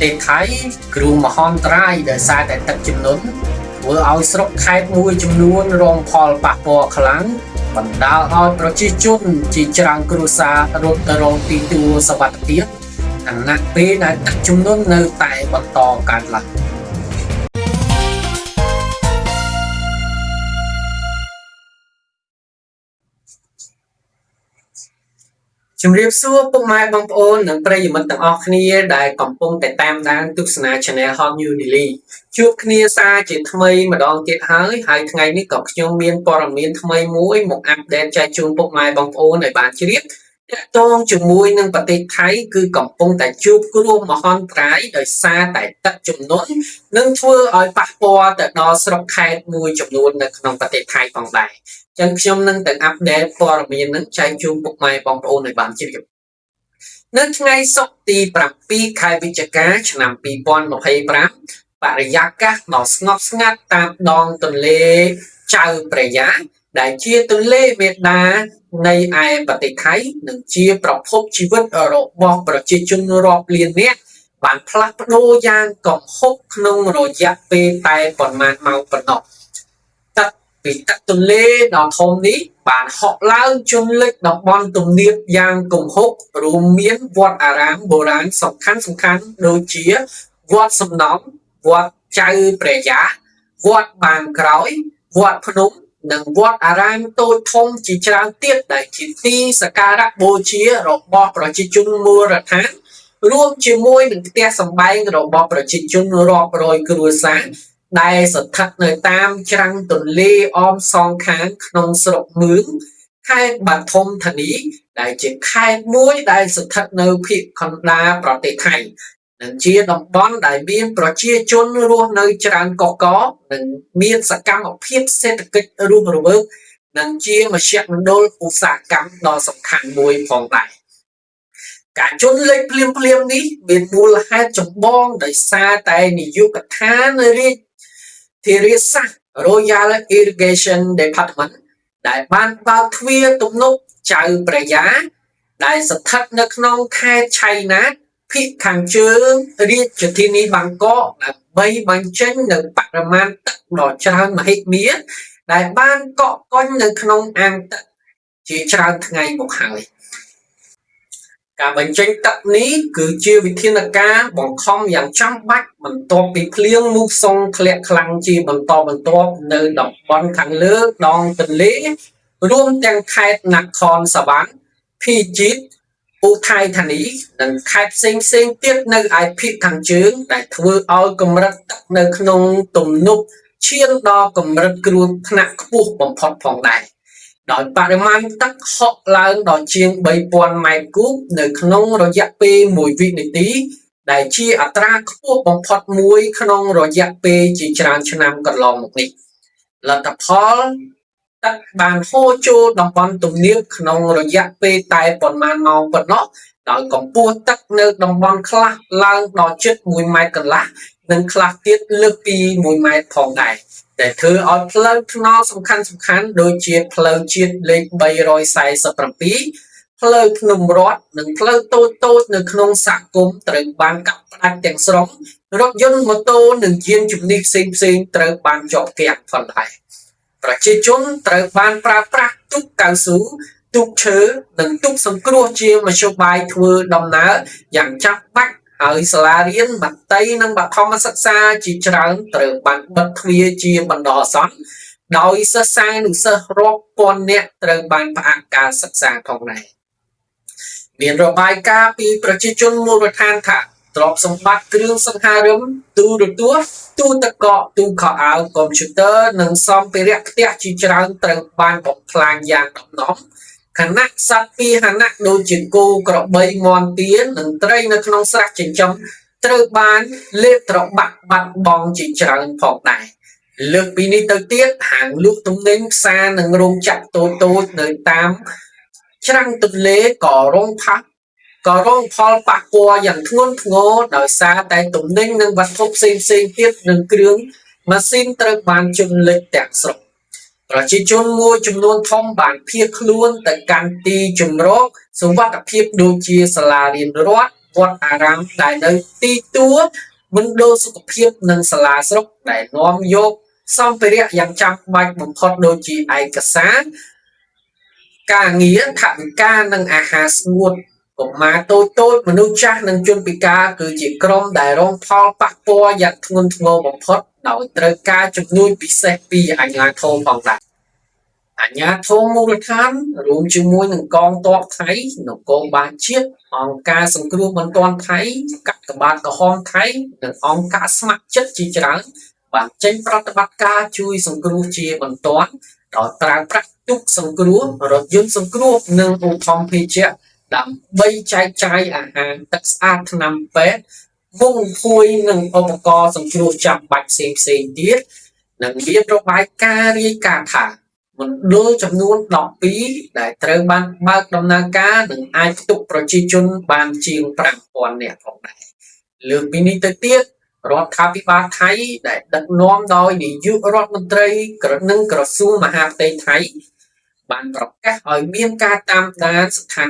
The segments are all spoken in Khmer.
ទេសថៃគ្រោះមហន្តរាយដោយសារតែទឹកជំនន់ធ្វើឲ្យស្រុកខេត្តមួយចំនួនរងផលប៉ះពាល់ខ្លាំងបណ្ដាលឲ្យប្រជាជនជាច្រើនគ្រួសាររត់ទៅរកទីទួលសុវត្ថិភាពខណៈពេលដែលទឹកជំនន់នៅតែបន្តកើនឡើង។ ជំរាបសួរពុកម៉ែបងប្អូននិងប្រិយមិត្តទាំងអស់គ្នាដែលកំពុងតែតាមដានទស្សនា Channel Hot New Daily ជួបគ្នាសារជាថ្មីម្ដងទៀតហើយហើយថ្ងៃនេះក៏ខ្ញុំមានព័ត៌មានថ្មីមួយមកអាប់ដេតចែកជូនពុកម៉ែបងប្អូនឲ្យបានជ្រាបទាក់ទងជាមួយនឹងប្រទេសថៃគឺកំពុងតែជួបគ្រោះមហន្តរាយដោយសារតែទឹកជំនន់និងធ្វើឲ្យប៉ះពាល់ទៅដល់ស្រុកខេត្តមួយចំនួននៅក្នុងប្រទេសថៃផងដែរ។ ចឹងខ្ញុំនឹងទៅអាប់ដេតព័ត៌មាននឹងចែកជូនពុកម៉ែបងប្អូនឲ្យបានជ្រាប។ នៅថ្ងៃសុក្រទី7ខែវិច្ឆិកាឆ្នាំ2025បរិយាកាសដ៏ស្ងប់ស្ងាត់តាមដងទន្លេចៅព្រះយាដែលជាទន្លេមេដានៃឯប្រទេសថៃនិងជាប្រភពជីវិតរបស់ប្រជាជនរាប់លាននាក់បានផ្លាស់ប្ដូរយ៉ាងគំហុកក្នុងរយៈពេលតែប៉ុន្មានម៉ោងប៉ុណ្ណោះ។ ទឹកពីទឹកទន្លេដ៏ធំនេះបានហក់ឡើងជន់លិចតំបន់ទំនាបយ៉ាងគំហុករួមមានវត្តអារាមបុរាណសំខាន់សំខាន់ដូចជាវត្តសំណង់វត្តចៅព្រះយាវត្តបាងក្រោយវត្តភ្នំនិងវត្តអារាមតូចធំជាច្រើនទៀតដែលជាទីសក្ការៈបូជារបស់ប្រជាជនមូលដ្ឋានរួមជាមួយនឹងផ្ទះសម្បែងរបស់ប្រជាជនរាប់រយគ្រួសារដែលស្ថិតនៅតាមច្រាំងទន្លេអមសងខាងក្នុងស្រុកមឿងខេត្តបាធំធានីដែលជាខេត្តមួយដែលស្ថិតនៅភាគកណ្ដាលប្រទេសថៃនិងជាតំបន់ដែលមានប្រជាជនរស់នៅច្រើនកកកនិងមានសកម្មភាពសេដ្ឋកិច្ចរស់រវើកនិងជាមជ្ឈមណ្ឌលឧស្សាហកម្មដ៏សំខាន់មួយផងដែរ។ ការជន់លិចភ្លាមភ្លាមនេះមានមូលហេតុចម្បងដោយសារតែនាយកដ្ឋានរាជធារាសាស្ត្រ Royal Irrigation Department ដែលបានបើកទ្វារទំនប់ចៅព្រះយាដែលស្ថិតនៅក្នុងខេត្តឆៃណាតភាគខាងជើងរាជធានីបាងកកដើម្បីបញ្ចេញនូវបរិមាណទឹកដ៏ច្រើនមហិមាដែលបានកក់កុញនៅក្នុងអាងទឹកជាច្រើនថ្ងៃមកហើយ។ ការបញ្ចេញទឹកនេះគឺជាវិធានការបង្ខំយ៉ាងចាំបាច់បន្ទាប់ពីភ្លៀងមូសុងធ្លាក់ខ្លាំងជាបន្តបន្ទាប់នៅតំបន់ខាងលើដងទន្លេរួមទាំងខេត្តនគរសវណ្ណភីជីតឧថៃធានីនិងខេត្តផ្សេងផ្សេងទៀតនៅឯភាគខាងជើងដែលធ្វើឲ្យកម្រិតទឹកនៅក្នុងទំនប់ឈានដល់កម្រិតគ្រោះថ្នាក់ខ្ពស់បំផុតផងដែរដោយបរិមាណទឹកហក់ឡើងដល់ជាង3000ម៉ែត្រគូបនៅក្នុងរយៈពេល1វិនាទីដែលជាអត្រាខ្ពស់បំផុតមួយក្នុងរយៈពេលជាច្រើនឆ្នាំកន្លងមកនេះ។ លទ្ធផលទឹកបានហូរចូលតំបន់ទំនាបក្នុងរយៈពេលតែប៉ុន្មានម៉ោងប៉ុណ្ណោះដោយកម្ពស់ទឹកនៅតំបន់ខ្លះឡើងដល់ជិត1ម៉ែត្រកន្លះនិងខ្លះទៀតលើសពី1ម៉ែត្រផងដែរដែលធ្វើឲ្យផ្លូវថ្នល់សំខាន់សំខាន់ដូចជាផ្លូវជាតិលេខ347ផ្លូវភ្នំរតនិងផ្លូវតូចតូចនៅក្នុងសហគមន៍ត្រូវបានកាត់ផ្តាច់ទាំងស្រុងរថយន្តម៉ូតូនិងយានជំនិះផ្សេងផ្សេងត្រូវបានជាប់គាំងផងដែរ។ ប្រជាជនត្រូវបានប្រើប្រាស់ទូកកៅស៊ូទូកឈើនិងទូកសង្គ្រោះជាមធ្យោបាយធ្វើដំណើរយ៉ាងចាំបាច់ហើយសាលារៀនមត្តេយ្យនិងបឋមសិក្សាជាច្រើនត្រូវបានបិទទ្វារជាបណ្ដោះអាសន្នដោយសិស្សានុសិស្សរាប់ពាន់នាក់ត្រូវបានផ្អាកការសិក្សាផងដែរ។ មានរបាយការណ៍ពីប្រជាជនមូលដ្ឋានថាទ្រព្យសម្បត្តិគ្រឿងសង្ហារិមទូរទស្សន៍ទូទឹកកកទូខោអាវកុំព្យូទ័រនិងសម្ភារៈផ្ទះជាច្រើនត្រូវបានបំផ្លាញយ៉ាងដំណំខណៈសត្វពាហនៈដូចជាគោក្របីមាន់ទានិងត្រីនៅក្នុងស្រះចិញ្ចឹមត្រូវបានលេបត្របាក់បាត់បង់ជាច្រើនផងដែរ។ លើសពីនេះទៅទៀតហាងលក់ទំនិញផ្សារនិងរោងចក្រតូចៗនៅតាមច្រាំងទន្លេក៏រងផលប៉ះពាល់យ៉ាងធ្ងន់ធ្ងរដោយសារតែទំនិញនិងវត្ថុផ្សេងផ្សេងទៀតនិងគ្រឿងម៉ាស៊ីនត្រូវបានជន់លិចទាំងស្រុង។ ប្រជាជនមួយចំនួនធំបានភៀសខ្លួនទៅកាន់ទីជម្រកសុវត្ថិភាពដូចជាសាលារៀនរដ្ឋ វត្តអារាមដែលនៅទីទួលមណ្ឌលសុខភាពនិងសាលាស្រុកដែលនាំយកសម្ភារៈយ៉ាងចាំបាច់បំផុតដូចជាឯកសារការងារថវិកានិងអាហារស្ងួតកុមារតូចតូចមនុស្សចាស់និងជនពិការគឺជាក្រុមដែលរងផលប៉ះពាល់យ៉ាងធ្ងន់ធ្ងរបំផុតដោយត្រូវការជំនួយពិសេសពីអាជ្ញាធរផងដែរអាជ្ញាធរមូលដ្ឋានរួមជាមួយនឹងកងទ័ពថៃនគរបាលជាតិអង្គការសង្គ្រោះបន្ទាន់ថៃកាកបាទក្រហមថៃនិងអង្គការស្ម័គ្រចិត្តជាច្រើនបានចេញប្រតិបត្តិការជួយសង្គ្រោះជាបន្ទាន់ដោយប្រើប្រាស់ទូកសង្គ្រោះរថយន្តសង្គ្រោះនិងឧទ្ធម្ភាគចក្រដើម្បីចែកចាយអាហារទឹកស្អាតថ្នាំពេទ្យមុងភួយនិងឧបករណ៍សង្គ្រោះចាំបាច់ផ្សេងៗទៀតនិងមានរបាយការណ៍រាយការណ៍ថាមណ្ឌលចំនួន12ដែលត្រូវបានបើកដំណើរការនិងអាចផ្ទុកប្រជាជនបានជាង5000នាក់ផងដែរលើសពីនេះទៅទៀតរដ្ឋាភិបាលថៃដែលដឹកនាំដោយនាយករដ្ឋមន្ត្រីនិងក្រសួងមហាផ្ទៃថៃបានប្រកាសឲ្យមានការតាមដានស្ថាន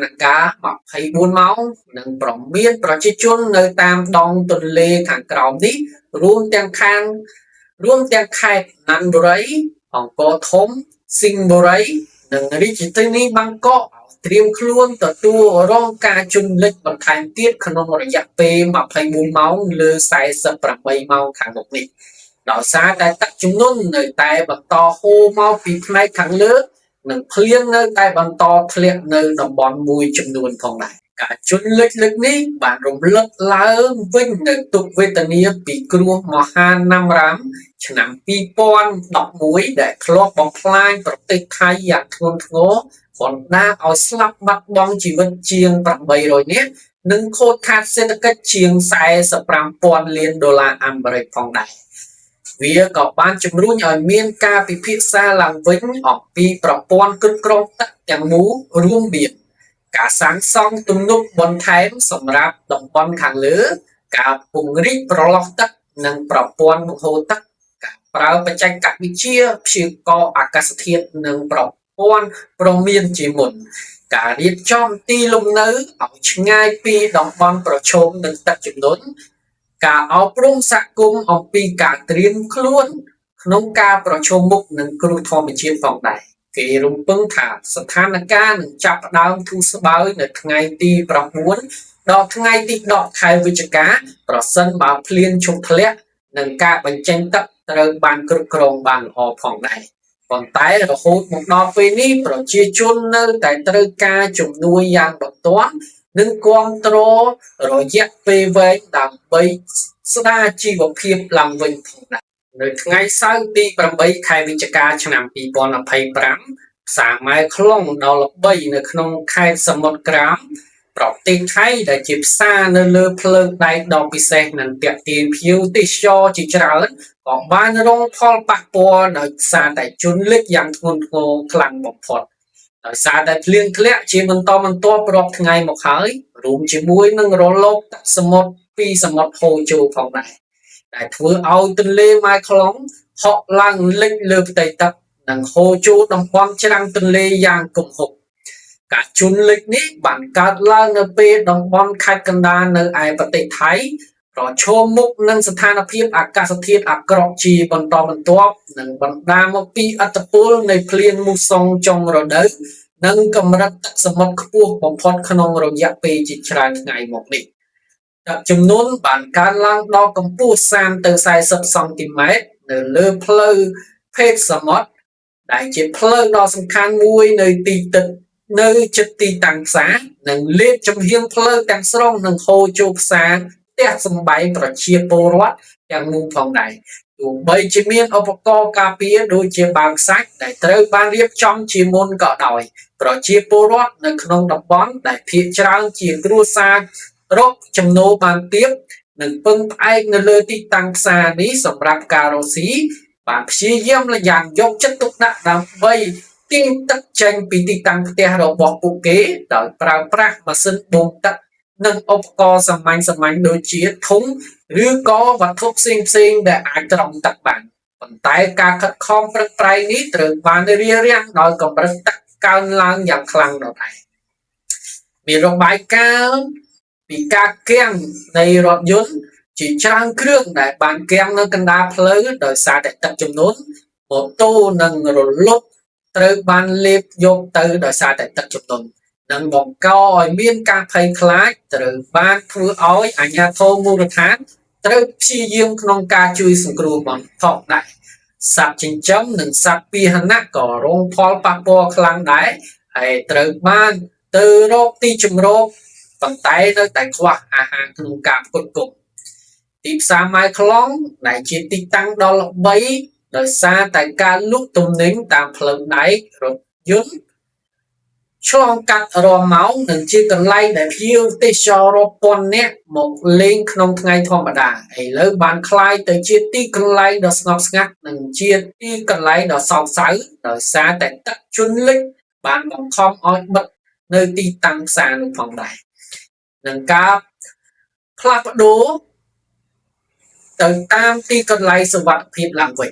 ភាព24ម៉ោងនិងប្រមានប្រជាជននៅតាមដងទន្លេខាងក្រោមនេះរួមទាំងខាងរួមទាំងខេត្តណាន់បុរីអង្គរធំសិង្ហបុរីនិងរាជធានីបាងកកត្រៀមខ្លួនទទួលរងការជន់លិចបន្ថែមទៀតក្នុងរយៈពេល24ម៉ោងលើ48ម៉ោងខាងមុខនេះដោយសារតែទឹកជំនន់នៅតែបន្តហូរមកពីផ្នែកខាងលើនិងភ្លៀងនៅតែបន្តធ្លាក់នៅតំបន់មួយចំនួនផងដែរការជន់លិចលើកនេះបានរំលឹកឡើងវិញនៅទុក្ខវេទនាពីគ្រោះមហាណាំរ៉ាំឆ្នាំ2011ដែលធ្លាប់បំផ្លាញប្រទេសថៃយ៉ាងធ្ងន់ធ្ងរបណ្ដាលឲ្យស្លាប់បាត់បង់ជីវិតជាង800នាក់និងខូចខាតសេដ្ឋកិច្ចជាង45,000លានដុល្លារអាមេរិកផងដែរវាក៏បានជំរុញឲ្យមានការពិភាក្សាឡើងវិញអំពីប្រព័ន្ធគ្រប់គ្រងទឹកទាំងមូលរួមមានការសាងសង់ទំនប់បន្ថែមសម្រាប់តំបន់ខាងលើការពង្រីកប្រឡោះទឹកនិងប្រព័ន្ធបង្ហូរទឹកការប្រើបច្ចេកវិទ្យាព្យាករណ៍អាកាសធាតុនិងប្រព័ន្ធព្រមានជាមុនការរៀបចំទីលំនៅឲ្យឆ្ងាយពីតំបន់ប្រឈមនឹងទឹកជំនន់ការអប់រំសហគមន៍អំពីការត្រៀមខ្លួនក្នុងការប្រឈមមុខនឹងគ្រោះធម្មជាតិផងដែរគេរំពឹងថាស្ថានភាពនឹងចាប់ផ្ដើមធូរស្បើយនៅថ្ងៃទី9ដល់ថ្ងៃទី10ខែវិច្ឆិកាប្រសិនបើភ្លៀងឈប់ធ្លាក់និងការបញ្ចេញទឹកត្រូវបានគ្រប់គ្រងបានល្អផងដែរប៉ុន្តែរហូតមកដល់ពេលនេះប្រជាជននៅតែត្រូវការជំនួយយ៉ាងបន្ទាន់និងគាំទ្ររយៈពេលវែងដើម្បីស្ដារជីវភាពឡើងវិញផងដែរនៅថ្ងៃសៅរ៍ទី8ខែវិច្ឆិកាឆ្នាំ2025ផ្សារម៉ែខ្លុងដ៏ល្បីនៅក្នុងខេត្តសមុទ្រក្រាមប្រទេសថៃដែលជាផ្សារនៅលើផ្លូវដែកដ៏ពិសេសនិងទាក់ទាញភ្ញៀវទេសចរជាច្រើនក៏បានរងផលប៉ះពាល់ដោយសារតែជន់លិចយ៉ាងធ្ងន់ធ្ងរខ្លាំងបំផុតដោយសារតែភ្លៀងធ្លាក់ជាបន្តបន្ទាប់រាប់ថ្ងៃមកហើយរួមជាមួយនឹងរលកទឹកសមុទ្រពីសមុទ្រហូរចូលផងដែរដែលធ្វើឲ្យទន្លេម៉ែខ្លងហក់ឡើងលិចលើផ្ទៃទឹកនិងហូរចូលតំបន់ច្រាំងទន្លេយ៉ាងគំហុកការជន់លិចនេះបានកើតឡើងនៅពេលតំបន់ខេត្តកណ្ដាលនៅឯប្រទេសថៃប្រឈមមុខនឹងស្ថានភាពអាកាសធាតុអាក្រក់ជាបន្តបន្ទាប់និងបណ្ដាលមកពីឥទ្ធិពលនៃភ្លៀងមូសុងចុងរដូវនិងកម្រិតទឹកសមុទ្រខ្ពស់បំផុតក្នុងរយៈពេលជាច្រើនថ្ងៃមកនេះទឹកជំនន់បានកើនឡើងដល់កម្ពស់30ទៅ40សង់ទីម៉ែត្រនៅលើផ្លូវភេទសមុទ្រដែលជាផ្លូវដ៏សំខាន់មួយនៅទីទឹកនៅជិតទីតាំងផ្សារនិងលេបចំហៀងផ្លូវទាំងស្រុងនិងហូរចូលផ្សារផ្ទះសម្បែងប្រជាពលរដ្ឋទាំងមូលផងដែរទោះបីជាមានឧបករណ៍ការពារដូចជាបាវខ្សាច់ដែលត្រូវបានរៀបចំជាមុនក៏ដោយប្រជាពលរដ្ឋនៅក្នុងតំបន់ដែលភាគច្រើនជាគ្រួសាររកចំណូលបានទាបនិងពឹងផ្អែកនៅលើទីតាំងផ្សារនេះសម្រាប់ការរកស៊ីបានព្យាយាមយ៉ាងយកចិត្តទុកដាក់ដើម្បីទាញទឹកចេញពីទីតាំងផ្ទះរបស់ពួកគេដោយប្រើប្រាស់ម៉ាស៊ីនបូមទឹកនិងឧបករណ៍សាមញ្ញៗដូចជាធុងឬក៏វត្ថុផ្សេងៗដែលអាចត្រង់ទឹកបានប៉ុន្តែការខិតខំប្រឹងប្រែងនេះត្រូវបានរារាំងដោយកម្រិតទឹកកើនឡើងយ៉ាងខ្លាំងដដែលមានរបាយការណ៍ពី ពីការគាំងនៃរថយន្តជាច្រើនគ្រឿងដែលបានគាំងនៅកណ្ដាលផ្លូវដោយសារតែទឹកជំនន់ម៉ូតូនិងរលត់ត្រូវបានលេបយកទៅដោយសារតែទឹកជំនន់និងបង្កឲ្យមានការភ័យខ្លាចត្រូវបានធ្វើឲ្យអាជ្ញាធរមូលដ្ឋានត្រូវព្យាយាមក្នុងការជួយសង្គ្រោះបំផុតដែរសត្វចិញ្ចឹមនិងសត្វពាហនៈក៏រងផលប៉ះពាល់ខ្លាំងដែរហើយត្រូវបានទៅរកទីជម្រកប៉ុន្តែនៅតែខ្វះអាហារក្នុងការផ្គត់ផ្គង់ទីផ្សារម៉ែខ្លងដែលជាទីតាំងដ៏ល្បីដោយសារតែការលក់ទំនិញតាមផ្លូវដែករថយន្តឆ្លងកាត់រាល់ម៉ោងនិងជាកន្លែងដែលភ្ញៀវទេសចររាប់ពាន់នាក់មកលេងក្នុងថ្ងៃធម្មតាឥឡូវបានក្លាយទៅជាទីកន្លែងដ៏ស្ងប់ស្ងាត់និងជាទីកន្លែងដ៏សោកសៅដោយសារតែទឹកជន់លិចបានបង្ខំឲ្យបិទនៅទីតាំងផ្សារនោះផងដែរនិងការផ្លាស់ប្ដូរទៅតាមទីកន្លែងសុវត្ថិភាពឡើងវិញ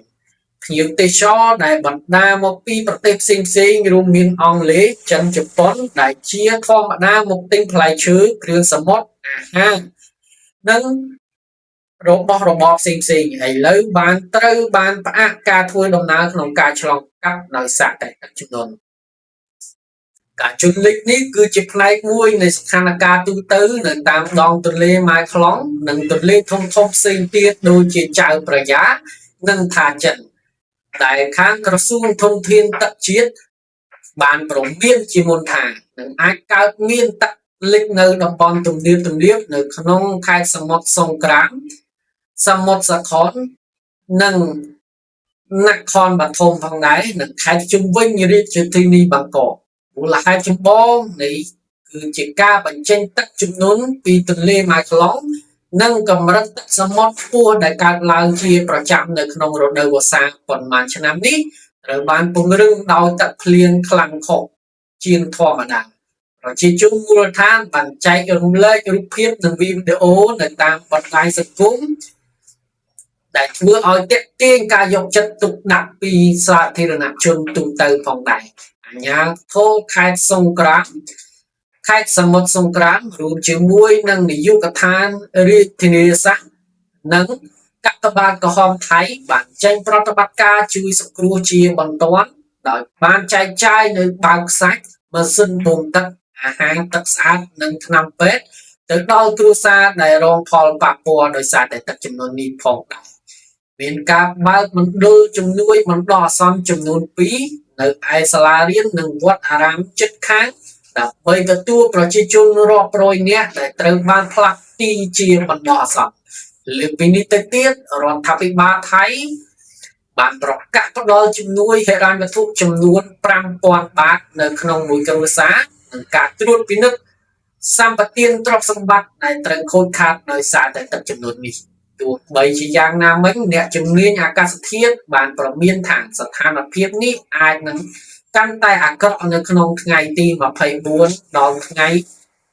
ភ្ញៀវទេសចរដែលបណ្ដាមកពីប្រទេសផ្សេងៗរួមមានអង់គ្លេសចិនជប៉ុនដែលជាធម្មតាមកទិញផ្លែឈើគ្រឿងសមុទ្រអាហារនិងរបស់របរផ្សេងៗឥឡូវបានត្រូវបានផ្អាកការធ្វើដំណើរក្នុងការឆ្លងកាត់ដោយសារតែទឹកជំនន់ការជន់លិចនេះគឺជាផ្នែកមួយនៃស្ថានភាពទូទៅនៅតាមដងទន្លេម៉ែខ្លងនិងទន្លេធំៗផ្សេងទៀតដូចជាចៅព្រះយានិងថាចិនដែលខាងក្រសួងធនធានទឹកជាតិបានព្រមានជាមុនថានឹងអាចកើតមានទឹកលិចនៅតំបន់ទំនាបៗនៅក្នុងខេត្តសមុទ្រសង្គ្រាមសមុទ្រសាខននិងនគរបឋមផងដែរនិងខេត្តជុំវិញរាជធានីបាងកកមូលហេតុចម្បងនៃគឺជាការបញ្ចេញទឹកជំនន់ពីទន្លេម៉ែខ្លងនិងកម្រិតទឹកសមុទ្រខ្ពស់ដែលកើតឡើងជាប្រចាំនៅក្នុងរដូវវស្សាប៉ុន្មានឆ្នាំនេះត្រូវបានពង្រឹងដោយទឹកភ្លៀងខ្លាំងខុសជាងធម្មតាប្រជាជនមូលដ្ឋានបានចែករំលែករូបភាពនិងវីដេអូនៅតាមបណ្ដាញសង្គមដែលធ្វើឲ្យទាក់ទាញការយកចិត្តទុកដាក់ពីសាធារណជនទូទៅផងដែរអាជ្ញាធរខេត្តសង្គ្រាមខេត្តសមុទ្រសង្គ្រាមរួមជាមួយនឹងនាយកដ្ឋានរាជធានីសាស្ត្រនិងកាកបាទក្រហមថៃបានចេញប្រតិបត្តិការជួយសង្គ្រោះជាបន្ទាន់ដោយបានចែកចាយនៅបាវខ្សាច់ម៉ាស៊ីនបូមទឹកអាហារទឹកស្អាតនិងថ្នាំពេទ្យទៅដល់គ្រួសារដែលរងផលប៉ះពាល់ដោយសារតែទឹកជំនន់នេះផងដែរមានការបើកមណ្ឌលជំនួយបណ្ដោះអាសន្នចំនួន2នៅឯសាលារៀននិងវត្តអារាមជិតខាងដើម្បីទទួលប្រជាជនរាប់រយនាក់ដែលត្រូវបានផ្លាស់ទីជាបណ្ដោះអាសន្នលើកពីនេះទៅទៀតរដ្ឋាភិបាលថៃបានប្រកាសផ្ដល់ជំនួយហិរញ្ញវត្ថុចំនួន5000បាតនៅក្នុងមួយគ្រួសារនិងការត្រួតពិនិត្យសម្បទានទ្រព្យសម្បត្តិដែលត្រូវខូចខាតដោយសារតែទឹកជំនន់នេះទោះបីជាយ៉ាងណាមិញអ្នកជំនាញអាកាសធាតុបានប្រមានថាស្ថានភាពនេះអាចនឹងកាន់តែអាក្រក់នៅក្នុងថ្ងៃទី24ដល់ថ្ងៃ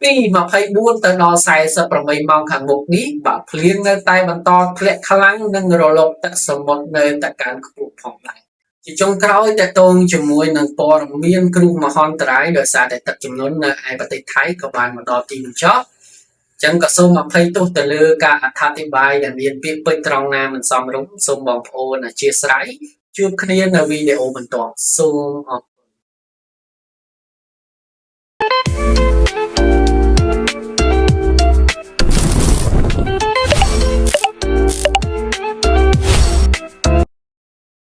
ពី24ទៅដល់48ម៉ោងខាងមុខនេះបើភ្លៀងនៅតែបន្តធ្លាក់ខ្លាំងនិងរលកទឹកសមុទ្រនៅតែកើនខ្ពស់ផងដែរជាចុងក្រោយតកតងជាមួយនឹងព័ត៌មានគ្រោះមហន្តរាយដោយសារតែទឹកជំនន់នៅឯប្រទេសថៃក៏បានមកដល់ទីបញ្ចប់ចឹងក៏សូមអភ័យទោសទៅលើការអត្ថាធិប្បាយដែលមានពាក្យពេចន៍ត្រង់ណាមិនសមរម្យសូមបងប្អូនអធ្យាស្រ័យជួបគ្នានៅវីដេអូបន្ទាប់សូមអរគុណ។